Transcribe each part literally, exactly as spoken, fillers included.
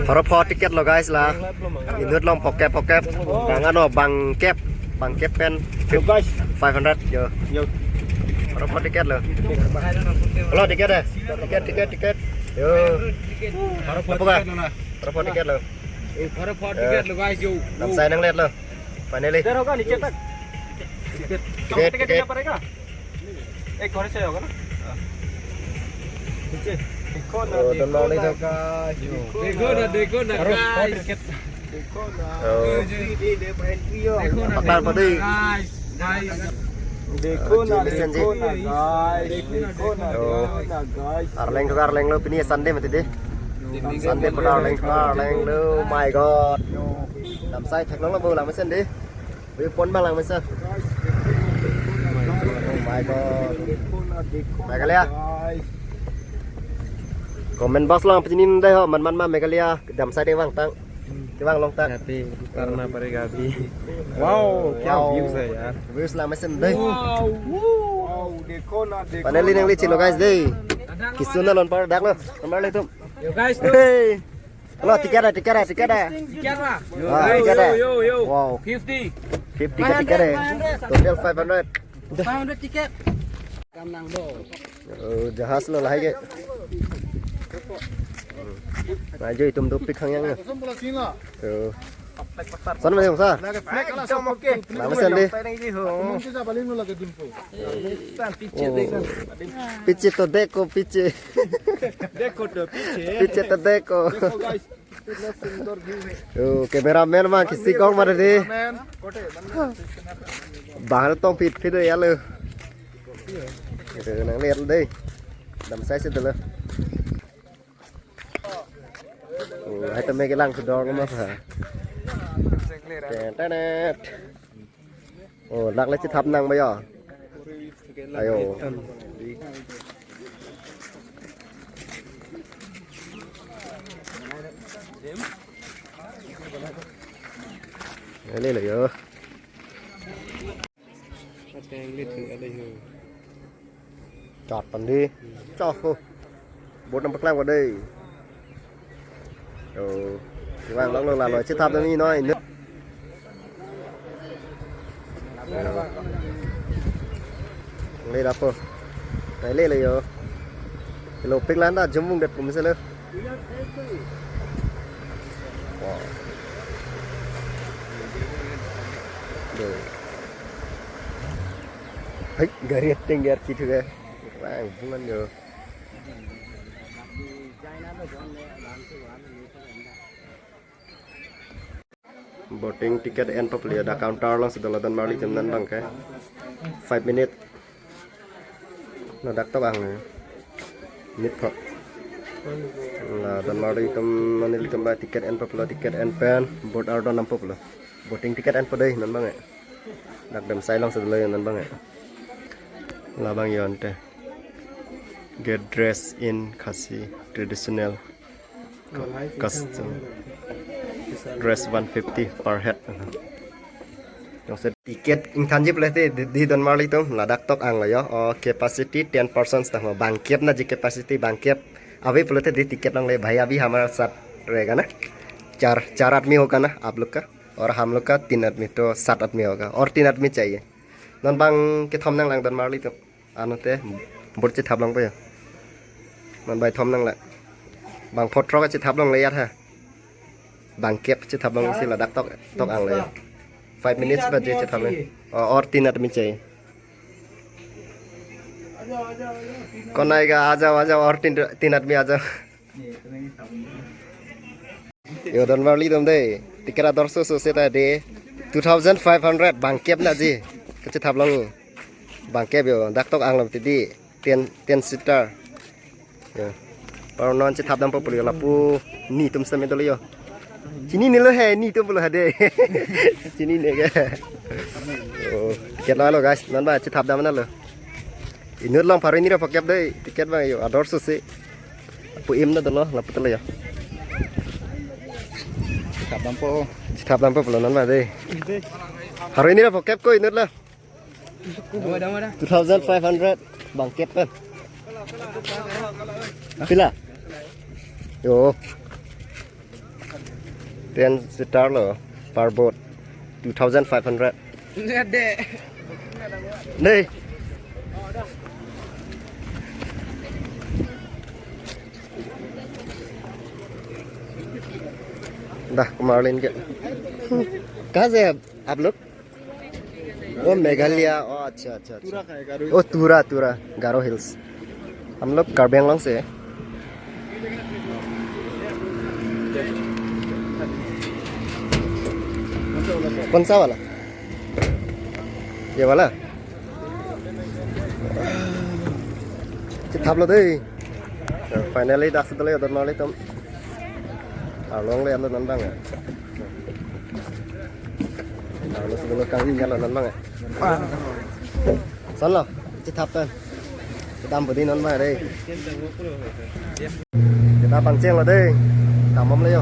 Pharo pho ticket lo guys la. Inut along phokep phokep. Bang ano bangkep. Bangkep pen Yo guys. Five hundred yo. Yo. Pharo pho ticket lo. Lo ticket eh. Ticket ticket ticket. Yo. Pharo pho ticket lo na. Pharo pho ticket lo. Pharo pho ticket lo guys yo. Lam sai nanglet lo. Finally. Ticket, ticket, ticket. एक घरे से होगा ना? नीचे। देखो ना, ओ, देखो दोनों वाले ना, तो guys, देखो ना, देखो ना, अरे, guys। देखो ना। ओ। Free day, day for entry हो। देखो ना, पता देखो पता ना, ही। Guys, guys। देखो ना, जी, listen जी। देखो ना, guys। देखो ना, ओ। देखो ना, guys। Arleng ke arleng lo, pini Sunday mati deh। Sunday pun arleng, arleng lo, my God. Yo. Dam sai thek lo bo lang mesen deh. View point bang lang mesen. Oh my God. Meghalaya. Comment box lang pachini dei ho, man man ma Meghalaya dam sai dei vangtang. Kevang longtang. Happy karna parega abhi. Wow, kya views hai yaar. Views lang mesen dei. Wow, wow. Finally nangli chilo guys dei. Kisun na lon par dak lo. Kamar le tum. Yo guys, hey. Lo, ticket eh, ticket eh, ticket eh. Ticket ba? Ah, ticket eh. Yo, yo, yo, yo. Wow. Fifty. Fifty ke ticket eh. Five hundred, five hundred. Total five hundred. Five hundred ticket. Kam nang do. Oh, jahaz lo lahai ke. Nah, jo itum dopik hang yang. Oh. Son ma sa? Lage flag ala sa. Nama sen deh. Piche to dekho, piche. Dekho to piche. Piche to dekho. Dekho guys, kitna sundor view hai. Oh, cameraman ma kisi kong ma dei. Bahar tong phit phit ya lo. Nanglet dei. Dam sai si dolo. Oh, hai tame kelang kedor ma ha. Ten, ten, ten. Oh, dak le chithap nang ba ya. Ayo. Ele lo yo. Ateng le thu ele ho. Chot pan dei. Cho ho. Boat nangpaklang ko dei. Yo. Vang long long la lo chithap dam ni noi. Le lapo. Nai le le yo. Lo pik lan ta jumung det pum se le. Wow. Dei. Hai, gari ateng gear kit huwa. Vang bulan yo. Boating ticket en papli ada counter along si dolo don marli jam nan bang ke. Five minute. Ladak tok ang ne. Mit pho. La don marli tum mane litum ba ticket en paplo, ticket en pen boat ardon nam paplo. Boating ticket en po dei non bang eh. Dak dam sai along si dolo non bang eh. Labang yon te. Get dressed in Khasi traditional custom. Dress one fifty per head. Jongsi ticket ingthanji pulote dei, dei don marli tum ladak tok ang lo yo. Oh, capacity ten persons ta ho. Bangkep na ji capacity bangkep. Abhi pulote dei ticket along le bhai abhi hamara sath rahega na. Char, char aadmi hoga na aap log ka. Aur hum log ka teen aadmi to saat aadmi hoga. Aur teen aadmi chahiye. Non bang kethom nanglang don marli tum. Ano te boat chithap longpo ya. Non bang thom nanglang. Bang pho throk chithap longle ya ha. Bangkep chithap long si ladak tok tok ang le ya. Five minutes ba je chithap long. Oh, aur teen aadmi chahiye. कौन आएगा? आ जाओ, आ जाओ, और तीन, तीन आदमी आ जाओ। Yo don marli tum dei. Ticket ador so so seta dei. Two thousand five hundred bangkep na ji. Kachithap long. Bangkep yo. Dak tok ang lo ti dei. Ten, ten seater. Yo. Paro non chithap dam papuli lapu ni tum same dolo yo. Chinine lo he ni tum pulo ha dei. Chinine ke. Oh, ticket lo lo guys. Non ba chithap dam na lo. Inut along pharo hini ra phokep dei. Ticket ba yo ador so si. Pu im na dolo lapu tele yo. Chithap dampo. Chithap dampo pulo non ba dei. Pharo hini ra phokep ko inut la. Two thousand five hundred bangkep pen. Pila? Yo. Ten seater lo per boat. Two thousand five hundred. Dei. Dah, ke Marlin ke. कहाँ से आप लोग? ओ, मेघालय। ओ, अच्छा, अच्छा, अच्छा। ओ, तुरा, तुरा, गारो हिल्स। हम लोग कार्बी आंगलोंग से। कौन सा वाला? ये वाला? Chethaplo dei. Finally, dak sedele don Marlin atum. Arlong le alo non bang ya. Arlong sedele kang ni alo non bang ya. Son lo, chethap tan. Kedam bodi non bang dei. Kita pangcheng lo dei. Damom le yo.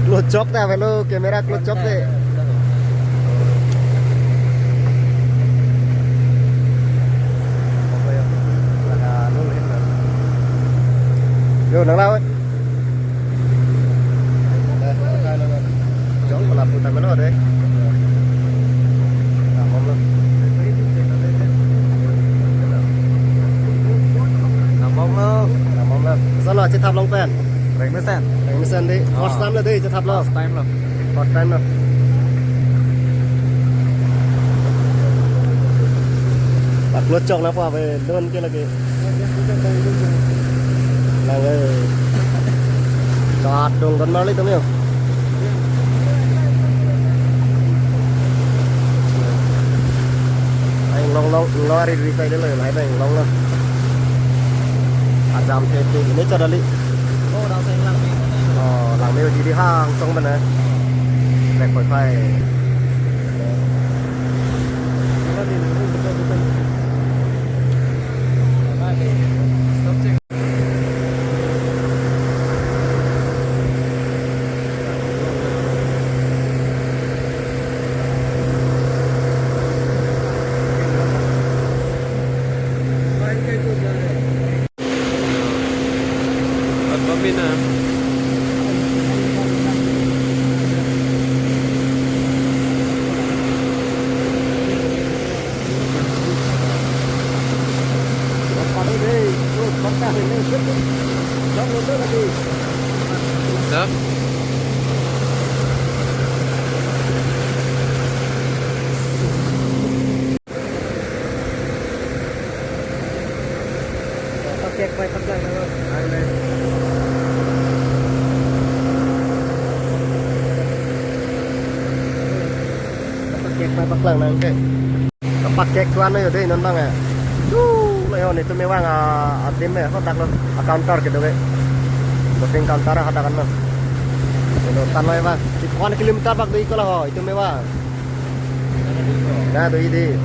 Close chok ta velo, camera close chok de. Yo, nang lawan. Jong pelapu tamen lo dei. Damom lo. Damom lo. Damom lo. Son lo, chethap long pen. Rengmesen. Rengmesen dei. First time lo dei, chethap lo. First time lo. First time lo. Pak lo chok na pa be don ke lagi. Nang eh. Chok dong don Marlin atum yo. Inglong long, inglong ari dui sai de lo, lahai ta inglong lo. Ajam the the ne chadali. Oh, langme odi di hang song mana. Black point five. Pakek pai paklang nang. Pakek pai paklang nang ke. Pakek tuan yo dei non bang ya. Tuh, layo ni tu mewang a adim ya, kotak lo, a counter gitu ke. Boarding counter hadak kan lo. Lo tan lo ya bang. One kilometer bak dei ko lo ho, itu mewang. Nah, tuh ini.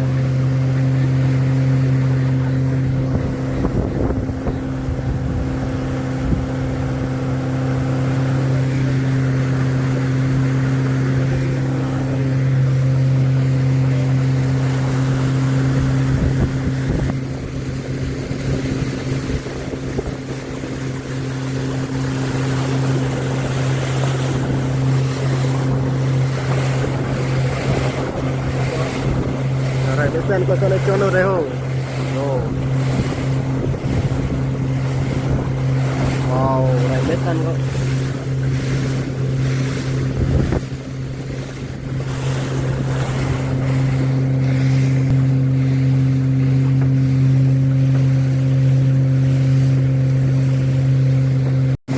Rengmesen koson chonlo dei ho. Yo. Wow, rengmesen ko.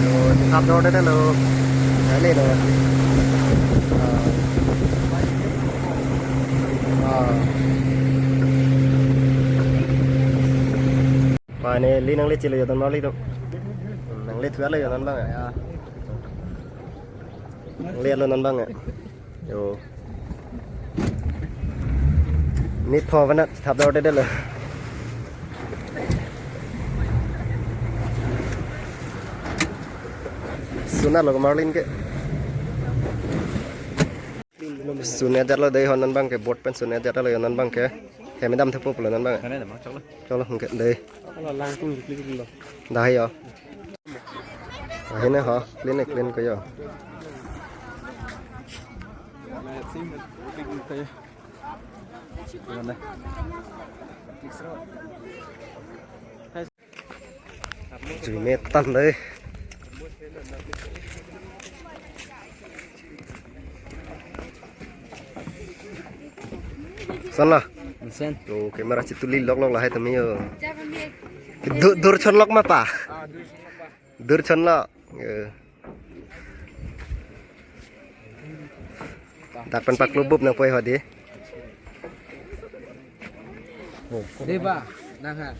Lo, chethap dor dei lo. Kali lo. Ah. Ah. Finally, nang le chelo yo don Marlin atum. Nang le thulo yo non bang ya. Nang le lo non bang ya. Yo. Ni tho bana chethap dor dei lo. Sun-et lo Marlin ke. Sun-et lo dei ho non bang ke, boat pen sun-et lo yo non bang ke. Hem dam thepo pulo non bang. Choklo hingke dei. Dah yo. Ahin ho, clean clean ko yo. Jui metan dei. Son lo. Sen. Oh, camera chituli lok lok lahai tumi yo. Dur, dur chon lok ma pa? Dur chon lok. Eh. Dak pen paklubup nangpo ho dei. Dei ba, nang ha.